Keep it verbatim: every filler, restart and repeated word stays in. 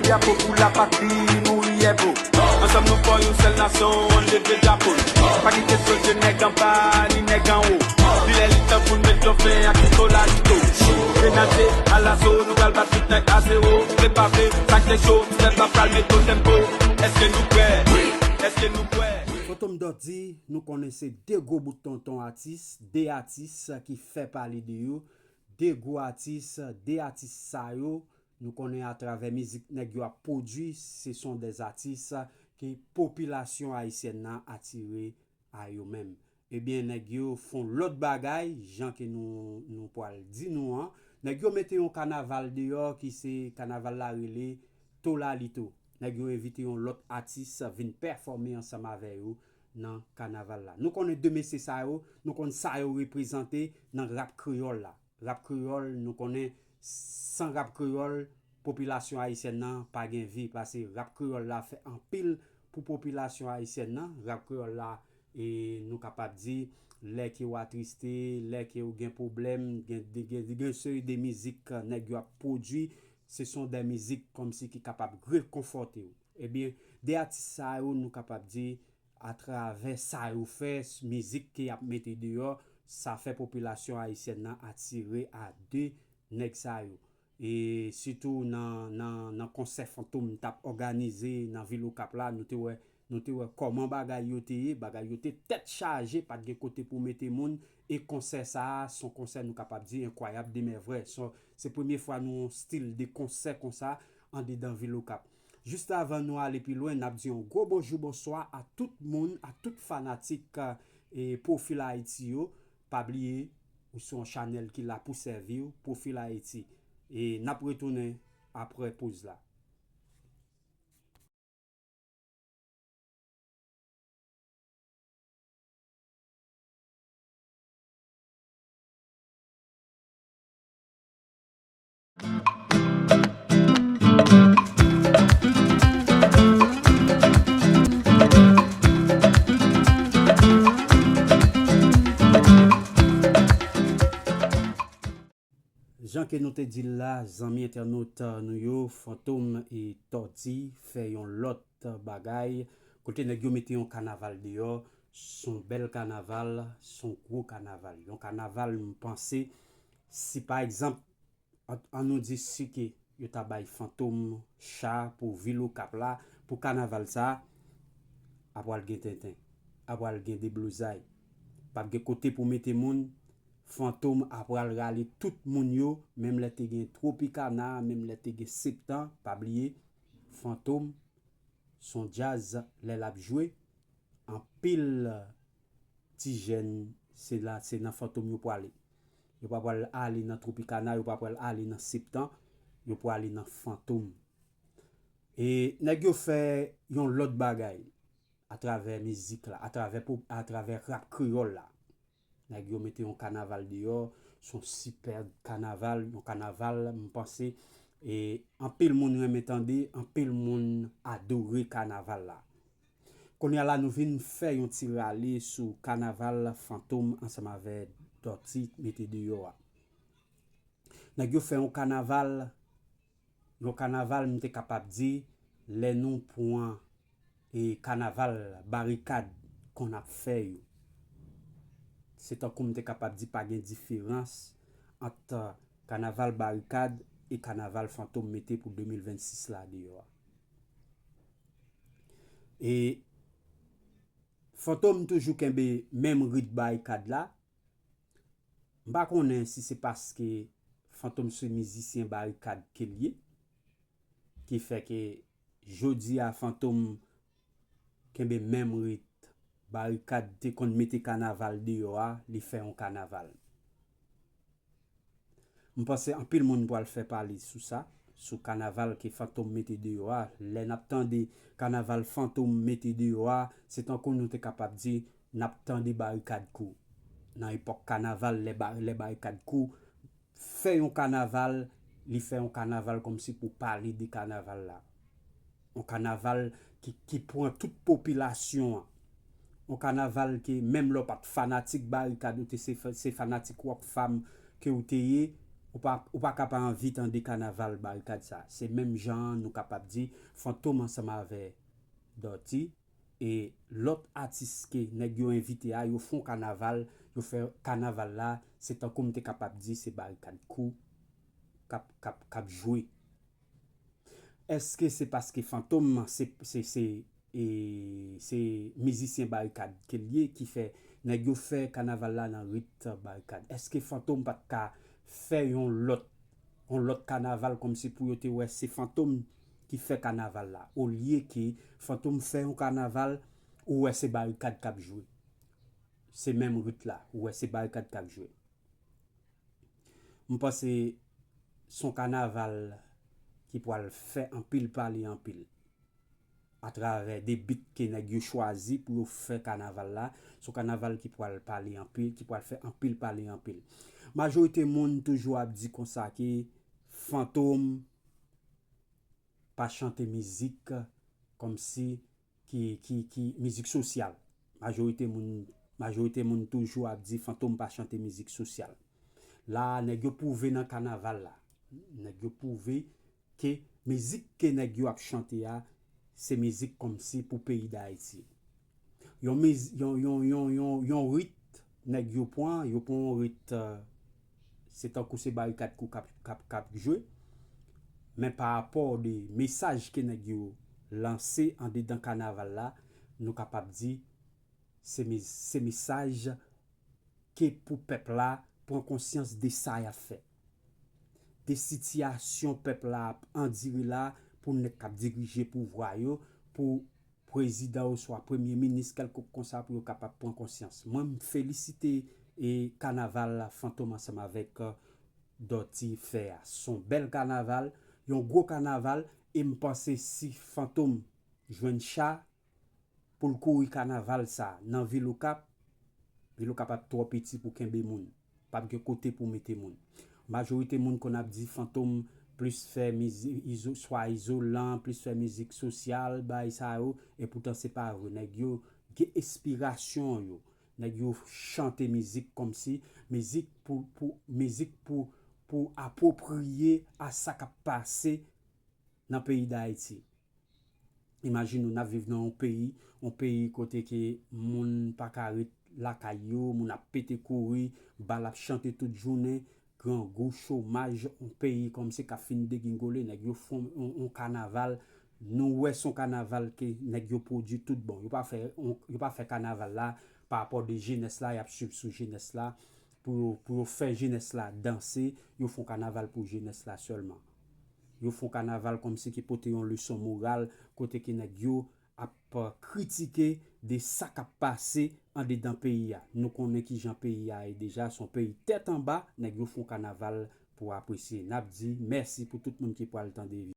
Drapo pou lapatri, mouri yè po. Ansanm nou fò, yon sèl nasyon, ann leve drapo n. Pa kite sodje nèg anba, ni nèg anwo. Li lè li tan pou n met yon fen ak tout tolalito. Grenadye alaso, nou pral bat tout nèg a zewo. Vle pa vle, sa k te cho, pèp la pral met yon tempo. Èske nou prè? Èske nou prè? Fantom Dòti, nou konnen se de gwo bout tonton atis, de atis ki fè pale de yo, de gwo atis, de atis sa yo, nou konnen atravè mizik nèg yo ap pwodui, se son dè atis ke popilasyon ayisyèn nan atire a yo menm. Ebyen, nèg yo fon lòt bagay, jan ke nou, nou pral di nou an. Nèg yo mete yon kanaval deyò ki se kanaval la rele Tolalito. Nèg yo envite yon lòt atis vin pèfòme ansanm avè yo nan kanaval la. Nou konnen de mesye sa yo, nou konn sa yo reprezante nan rap kreyòl la. Rap kreyòl, nou konnen san rap kreyòl, popilasyon ayisyèn nan pa gen vi. Paske rap kreyòl la fè anpil pou popilasyon ayisyèn nan. Rap kreyòl la, e, nou kapab di, lè ke w atriste, lè ke w gen pwoblèm, gen, gen, gen, gen seri de mizik, nèg yo ap pwodui, se son de mizik kòmsi ki kapab rekonfòte w. Ebyen, de atis sa yo, nou kapab di, atravè sa yo fè, s-, mizik ke y ap mete deyò, sa fè popilasyon ayisyèn nan atire a de nèg sa yo. E sitou nan, nan, nan konsè Fantom t ap òganize nan vil Okap la, nou te wè, nou te wè kòman bagay yo te ye, bagay yo te tèt chaje, pa t gen kote pou mete moun, e konsè sa a, s on konsè nou kapab di enkwayab de mèvwè. S on, se premye fwa nou yon stil de konsè konsa andedan vil Okap. Jis avan nou ale pi lwen, n ap di yon gwo bonjou, bonswa a tout moun, a tout fanatik, e, Pwofil Ayiti yo. Pa bliye, ou se yon chanèl ki la pou sèvi w, Pwofil Ayiti. E n ap retounen apre poz la. Jan ke nou te di l la, zanmi entènot nou yo, Fantom e Dòti fè yon lòt bagay, kote nèg yo mete yon kanaval deyò, s on bèl kanaval, s on gwo kanaval. Yon kanaval, m panse, si pa egzanp, an, an nou di si ke yo ta bay Fantom cha pou vil Okap la, pou kanaval sa, a pral gen tenten, a pral gen deblozay. P ap gen kote pou mete moun, Fantom a pral rale tout moun yo, menm lè te gen Tropicana, menm lè te gen Septan, pa bliye, Fantom, s on djaz lè l ap jwe, anpil ti jèn, se la, se nan Fantom yo prale. Yo pa pral ale nan Tropicana, yo pa pral ale nan Septan, yo prale nan Fantom. E nèg yo fè yon lòt bagay atravè mizik la, atravè pop, atravè rap kreyòl la. Nèg yo mete yon kanaval deyò, s on sipèb kanaval, yon kanaval, m panse, e anpil moun renmen tande, anpil moun adore kanaval la. Kounye a la, nou vin fè yon ti rale sou kanaval Fantom ansanm avè Dòti mete deyò a. Nèg yo fè yon kanaval, yon kanaval, m te kapab di, lè nou pran, e, kanaval Barikad konn ap fè yo. Se tankou m te kapab di pa gen diferans ant kanaval Barikad e kanaval Fantom mete pou de mil vennsis la deyò a. E Fantom toujou kenbe menm rit Barikad la. M pa konnen si se paske Fantom se mizisyen Barikad ke l ye, ki fè ke jodi a Fantom kenbe menm rit Barikad te konn mete kanaval deyò a, li fè yon kanaval. M panse anpil moun pral fè pale sou sa, sou kanaval ke Fantom mete deyò a. Lè n ap tande kanaval Fantom mete deyò a, se tankou nou te kapab di n ap tande Barikad Crew. Nan epòk kanaval, lè ba-, lè Barikad Crew fè yon kanaval, li fè yon kanaval kòmsi pou pale de kanaval la. Yon kanaval ki, ki pran tout popilasyon an. Yon kanaval ke menm lè w pa t fanatik Barikad, ou te se, se fanatik Rockfam ke w te ye, Ou pa, ou pa ka pa anvi tande kanaval Barikad sa. Se menm jan an nou kapab di Fantom ansanm avè Dutty e lòt atis ke nèg yo envite a, yo fè yon kanaval, yo fè kanaval la, se tankou m te kapab di se Barikad Crew k ap, k ap, k ap jwe. Èske se paske Fantom se, se, se, e, se mizisyen Barikad ke l ye ki fè nèg yo fè kanaval la nan rit Barikad? Èske Fantom pa t ka fè yon lòt, yon lòt kanaval kòmsi pou yo te wè se Fantom ki fè kanaval la? Olye ke Fantom fè yon kanaval, ou wè se Barikad k ap jwe. Se menm rit la, ou wè se Barikad k ap jwe. M panse se yon kanaval ki pral fè anpil pale anpil. Atravè de bit ke nèg yo chwazi pou yo fè kanaval la, se yon kanaval ki pral pale anpil, ki pral fè anpil pale anpil. Majorite moun toujou ap di konsa ke Fantom pa chante mizik kòmsi ki, ki, ki mizik sosyal. Majorite moun, majorite moun toujou ap di Fantom pa chante mizik sosyal. La, nèg yo pwouve nan kanaval la. Nèg yo pwouve ke mizik ke nèg yo ap chante a, se mizik kòmsi pou peyi Dayiti. Yon miz-, yon, yon, yon, yon, yon rit nèg yo pran, yo pran yon rit, eh, se tankou se Barikad Crew k ap, k ap, k ap jwe. Men pa rapò de mesaj ke nèg yo lanse andedan kanaval la, nou kapab di se mes-, se mesaj ke pou pèp la pran konsyans de sa y ap fè. De sitiyasyon pèp la ap andire la pou nèg k ap dirije pouvwa yo, pou prezidan oswa premye minis kèlkonk konsa pou yo kapab pran konsyans. Mwen, m felisite e kanaval Fantom ansanm avèk, eh, Dutty fè a. Se yon bèl kanaval, yon gwo kanaval, e m panse si Fantom jwenn cha pou l kouri kanaval sa nan vil Okap, vil Okap ap twò piti pou kenbe moun. P ap gen kote pou mete moun. Majorite moun konn ap di Fantom plis fè mizik, izo-, swa izolan, plis fè mizik sosyal, bay sa yo, e poutan se pa vre. Nèg yo gen enspirasyon yo. Nèg yo chante mizik kòmsi mizik pou, pou, mizik pou, pou apwopriye a sa k ap pase nan peyi Dayiti. Imajine w, n ap viv nan yon peyi, yon peyi kote ke moun pa ka ret lakay yo, moun ap pete kouri, bal ap chante tout jounen, grangou, chomaj, yon peyi kòmsi k ap fin degingole, nèg yo fè yon, yon kanaval, nou wè se yon kanaval ke nèg yo pwodui tout bon. Yo pa fè, yon, yo pa fè kanaval la pa rapò de jenès la, y ap swiv sou jenès la, pou yo, pou yo fè jenès la danse, yo fè yon kanaval pou jenès la sèlman. Yo fè yon kanaval kòmsi ki pote yon leson moral, kote ke nèg yo ap kritike de sa k ap pase andedan peyi a. Nou konnen kijan peyi a ye deja, se yon peyi tèt anba, nèg yo fè yon kanaval pou apresye. N ap di mèsi pou tout moun ki pral tande